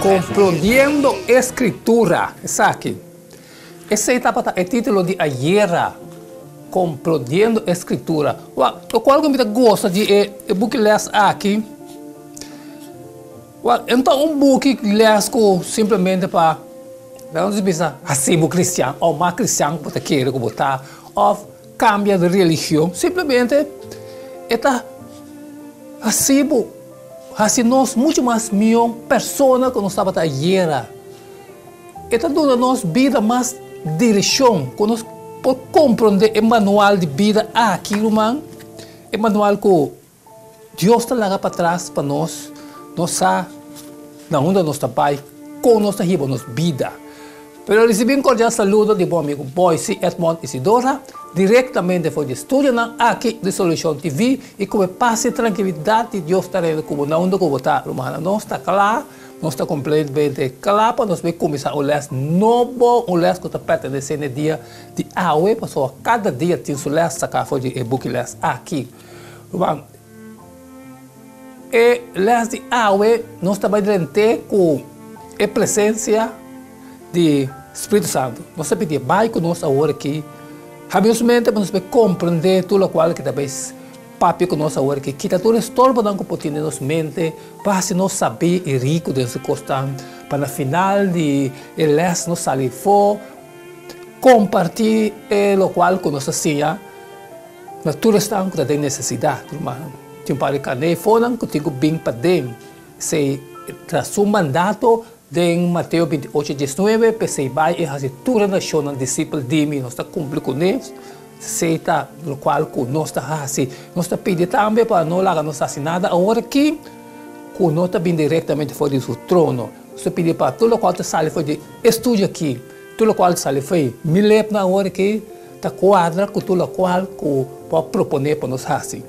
Comprondiendo e Scritura, esaki. Esey tabata e titulo di ayera, Comprondiendo e Scritura. Wak, locual cu mi ta gosta di e buki les aki, wak, e no ta un buki les cu simplemente pa, laga nos bisa, haci bo cristian, of mas cristian cu bo ta kere cu bo ta, of cambia di religion. Simplemente e ta haci bo, haci nos mucho mas mihó persona cu nos tabata ayera. E ta duna nos bida mas direccion, cu nos por comprende e manual di bida aki, ruman, e manual cu Dios ta laga patras pa nos, nos sa na unda nos ta bai, kon nos ta hiba nos bida. Pero risibi un kordial saludo di bo amigo Boyce Edmond Isidora, direktamente for di estudionan aki di Solucion TV i ku e pas i trankilidat di Dios ta reina ku bo na unda ku bo ta. Rumannan, nos ta kla, nos ta kompletamente kla pa nos bai kuminsá un lès nobo, un lès ku ta pertenesé na e dia di awe, pasobra kada dia tin su lès saká for di e buki lès aki. Ruman, e les di awe nos ta bai drent'é ku e presensia di Spiritu Santu. Nos ta pidié bai ku nos awor aki. Habri nos mente pa nos por komprendé tur lokual ke ta bai papia ku nos awor aki. Kita tur e storbonan ku por tin den nos mente pa hasi nos sabí i riku den su kosnan, pa na final di e les nos sali afó kompartí e lokual ku nos a siña. Na tur esnan ku ta den nesesidat, rumannan. Tin un par di karné fonan ku tin ku bin paden. Esei ta su mandato den Mateo 28, 19, P'esei bai i hasi tur e nashonnan disipel di mi. Nos ta kumpli kuné. Esei ta lokual ku nos ta hasi. Nos ta pidi tambe pa no laga nos hasi nada awor aki ku no ta bin direktamente for di su trono. Nos ta pidi pa tur lokual ta sali for di e studio aki, tur lokual ta sali for di mi lepnan awor aki, Ta kuadra ku tur lokual ku bo a proponé pa nos hasi.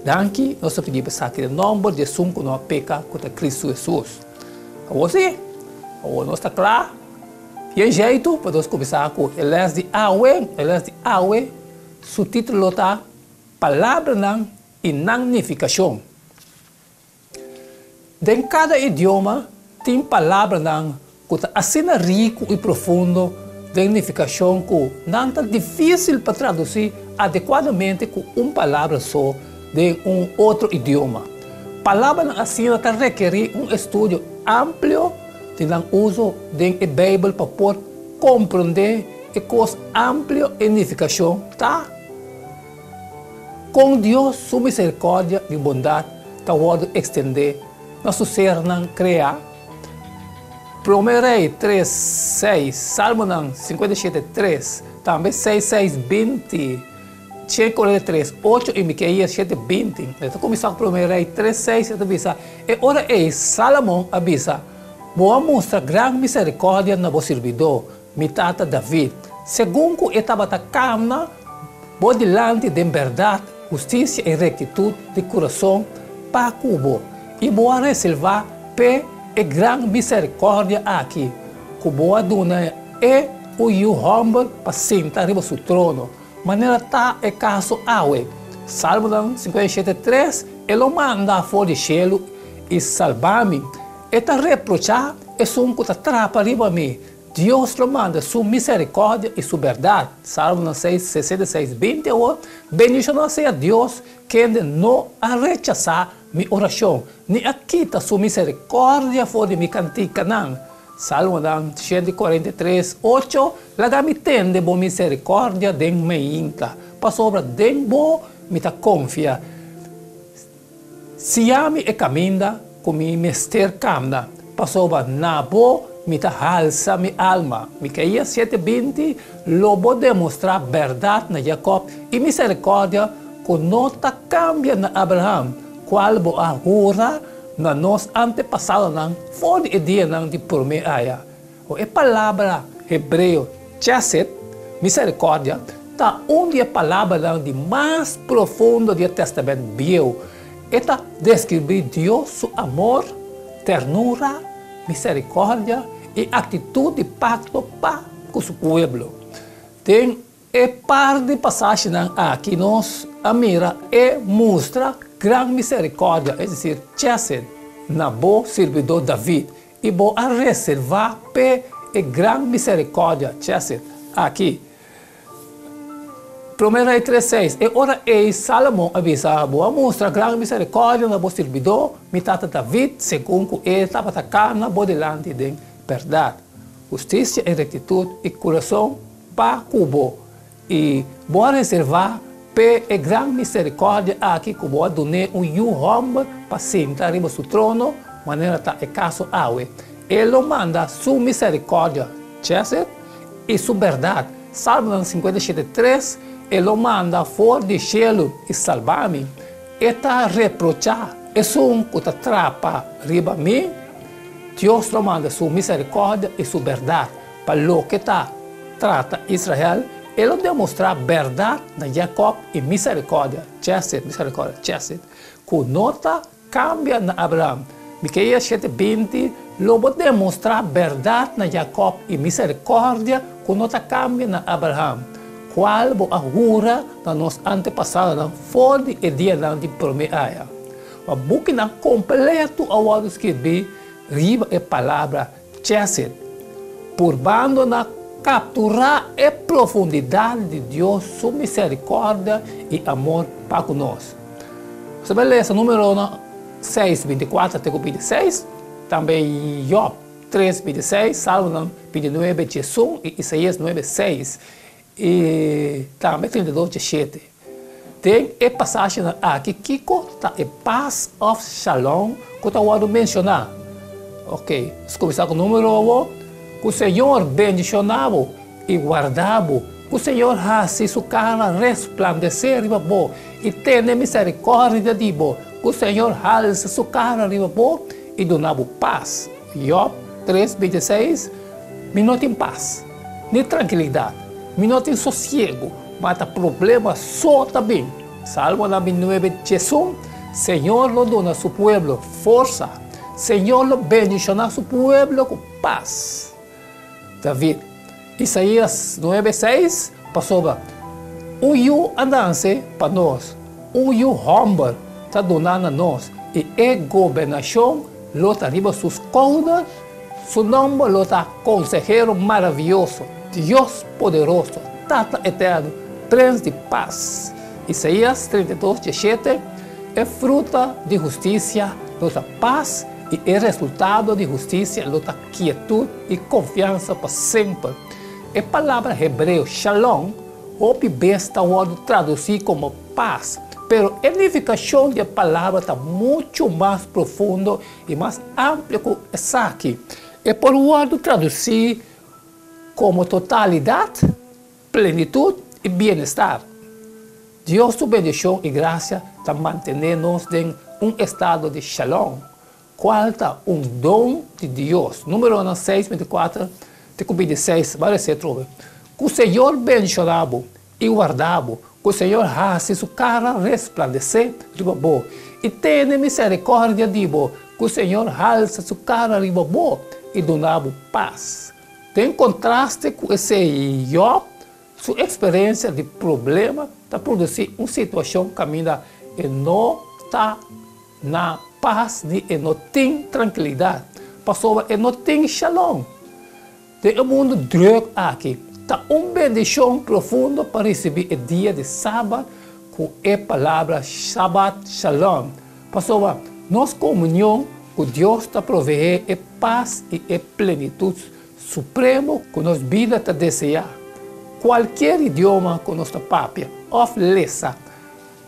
Danki, nos ta pidi bo esaki den nòmber di esun ku no a peka, ku ta Kristu Hesus. Awor sí, awor nos ta kla yen jeitu pa nos kuminsá ku e lès di awe. E lès di awe su título ta Palabranan i nan nifikashon. Den kada idioma tin palabranan ku ta asina riku i profundo den nifikashon ku nan ta difísil pa tradusí adekuadamente ku un palabra so den un otro idioma. Palabranan asina ta rekerí un estudio amplio di nan uso den e Beibel pa por komprondé e kos amplio e nifikashon ta. Kon Dios su miserikòrdia i bondat ta wòrdu ekstendé na su sernan kreá? Promé Rei tres, seis, Salmonan 57, tres, tambe seis, seis, 20, 143, ocho i Mikeías shete, 20. E ta kuminsá ku Promé Rei tres, seis, e ta bisa, E ora ei Salomon a bisa, Bo a mustra gran miserikòrdia na bo sirbidó, Mi tata David, segun ku e tabata kamna bo dilanti den bèrdat, hustisia i rektitut di kurason pa ku bo, i bo a reservá p'e e gran miserikòrdia aki ku bo a duna e un yu hòmber pa sinta riba su trono, manera ta e kaso awe. Salmonan 57, 3, E lo manda for di shelu i salba mi, e ta reprochá esun ku ta trapa riba mi, Dios lo manda su miserikòrdia i su bèrdat. Salmonan seis, 66, 20 Awor, bendishoná sea Dios, kende no a rechasá mi orashon, ni a kita su miserikòrdia for di mi kantikanan. Salmonan 143, 8 Laga mi tende bo miserikòrdia den meinta, pasobra den bo mi ta konfia. Siña mi e kaminda ku mi mester kamna, pasobra na bo mi ta halsa mi alma. Mikeías shete 20 Lo bo demostrá bèrdat na Jakòb i miserikòrdia ku no ta kambia na Abraham, kual bo a hura na nos antepasadonan for di e dianan di promé aya. O E palabra hebreo chesed, miserikòrdia, ta un di e palabranan di mas profundo di e Tèstamènt Bieu. E ta deskribí Dios su amor, ternura, miserikòrdia i aktitut di pakto pa ku su pueblo. Den. E par di pasashinan aki nos a mira e mustra gran miserikòrdia, es desir, chesed, na bo sirbidó David, i bo a reservá p'e e gran miserikòrdia, chesed, aki. Promé Rei tres seis, E ora ei Sálomon a bisa, Bo a mustra gran miserikòrdia na bo sirbidó, mi tata David, segun ku e tabata kana bo dilanti den bèrdat, hustisia i rektitut i kurason pa ku bo, i bo a reservá p'e e gran miserikòrdia aki ku bo a dun'é un yu hòmber pa sinta riba su trono, manera ta e kaso awe. E lo manda su miserikòrdia, chesed, i su bèrdat, Salmonan 57, tres, E lo manda for di shelu i salba mi. E ta reprochá esun ku ta trapa riba mi. Dios lo manda su miserikòrdia i su bèrdat. Pa loke ta trata Israel, e lo demostrá bèrdat na Jakòb i miserikòrdia, chesed, miserikòrdia, chesed, ku no ta kambia na Abraham. Mikeas shete binti, Lo bo demostrá bèrdat na Jakòb i miserikòrdia ku no ta kambia na Abraham, kual bo a hura na nos antepasadonan for di e dianan di promé aya. Pa bukinan kompletu a wòrdu skirbí riba e palabra Chesed, purbando na kapturá e profundidat di Dios su miserikòrdia i amor pa ku nos. Nos ta bai lesa Númeronan seis, bintikuater te ku bintiseis, tambe Yòb tres, bintiseis, Salmonan bintinuebe, diesun i Isaías nuebe, seis, i tambe 32, diesshete. Den e pasashinan aki kiko ta e pas òf shalom ku ta wòrdu menshoná? Ok, nos kuminsá ku número awor. Ku Señor bendishoná bo i warda bo. Ku Señor hasi su kara resplandesé riba bo i tene miserikòrdia di bo. Ku Señor halsa su kara riba bo i duna bo pas. Yòb tres, 26, Mi no tin pas, ni trankilidat, mi no tin sosiegu. Ma ta problema so ta bin. Salmonan 29, 11, Señor lo duna su pueblo forsa, Señor lo bendishoná su pueblo ku pas. David. Isaías 9, 6, Pasobra un yu a nase pa nos, un yu hòmber ta duná na nos, i e gobernashon lo ta riba su skouder. Su nòmber lo ta Konsehero Maravioso, Dios Poderoso, Tata Eterno, Prens di Pas. Isaías 32, 17, E fruta di hustisia lo ta pas i e resultado di hustisia lo ta kietut i konfiansa pa semper. E palabra hebreo shalom hopi bes ta wòrdu tradusí komo pas, pero e nifikashon di e palabra ta muchu mas profundo I mas amplio ku esaki, e por wòrdu tradusí komo totalidat, plenitut i bienestar. Dios su bendishon i grasia ta mantené nos den un estado di shalom, kual ta un don di Dios. Númeronan seis, 24 te ku 26, bai resé trobe. Ku Señor bendishoná bo I warda bo, ku Señor hasi su kara resplandesé riba bo, i tene miserikòrdia di bo, ku Señor halsa su kara riba bo i duna bo pas. Den kontraste ku esei, Yòb su eksperensia di problema ta produsí un situashon kaminda e no ta na pas ni e no tin trankilidat, pasobra e no tin shalom. Den e mundu drùk aki, ta un bendishon profundo pa risibí e dia di Sabat ku e palabra Shabat Shalom, pasobra nos komunion ku Dios ta proveé e pas i e plenitut supremo ku nos bida ta deseá. Kualkier idioma ku nos ta papia òf lesa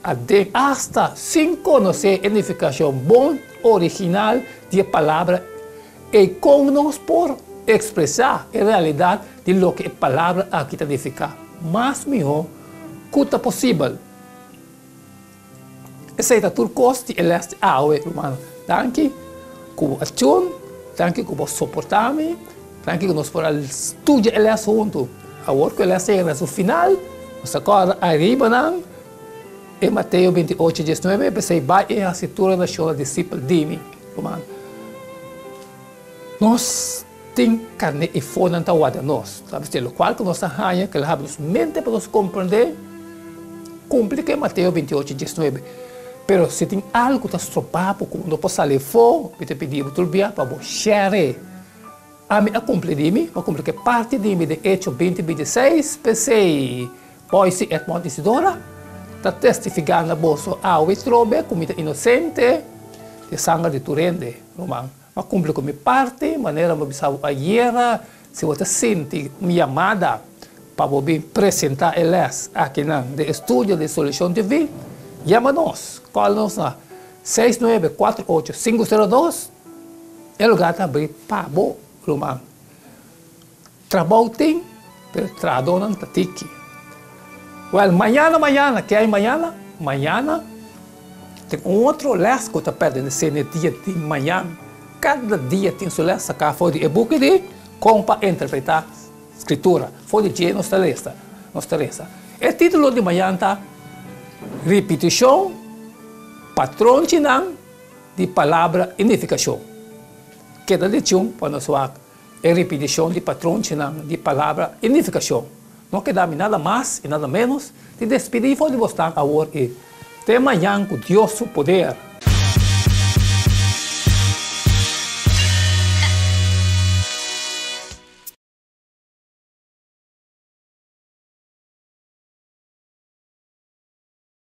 aden, asta sin konosé e nifikashon bon original di e palabra Ei kon nos por ekspresá e realidat di loke e palabra aki ta nifiká mas mihó ku ta posibel? Esei ta tur kos di e lès di awe, rumannan. Danki ku bo a tune, danki ku bo a soportá mi, danki ku nos por a studia e lès huntu. Awor ku e lès a yega na su final, nos ta kòrda aribanan e Mateo 28, 19, P'esei bai i hasi tur e nashonnan disipel di mi. Ruman, nos Tin karné i fonan ta warda nos. Ta bis'é lokual ku nos ta haña ku el a habri nos mente pa nos komprendé, kumpli ku e Mateo 28, 19. Pero si tin algu ku ta stroba bo ku bo no por sali afó, mi ta pidi bo tur bia pa bo share. Ami a kumpli di mi, mi a kumpli ku e parti di mi den Echo 20, 26, P'esei, Boyce Edmond Isidora ta testifiká na boso awe trobe ku mi ta inosente di sanger di tur hende, ruman. Mi a kumpli ku mi parti, manera mi a bisa bo ayera, si bo ta sinti un yamada pa bo bin presentá e lès akinan den e studio di Solushon TV, yama nos, kòl nos na 6948502, e lugá ta abrí pa bo, ruman. Trabou tin, pero trahadónan ta tiki. Wèl, mañana, mañana, ke hay mañana? Mañana tin un otro lès ku ta pertenesé n'e dia di mañan. Kada dia tin su lès saká for di e buki di Kon pa Interpretá Skritura. For di dje nos ta lesa, nos ta resa. E título di mañan ta Ripitishon, Patronchinan di Palabra i Nifikashon. Keda di tjun pa nos wak E ripitishon di patronchinan di palabra i nifikashon. No keda mi nada mas i nada ménos di despidí for di bosnan awor i te mañan ku Dios su poder.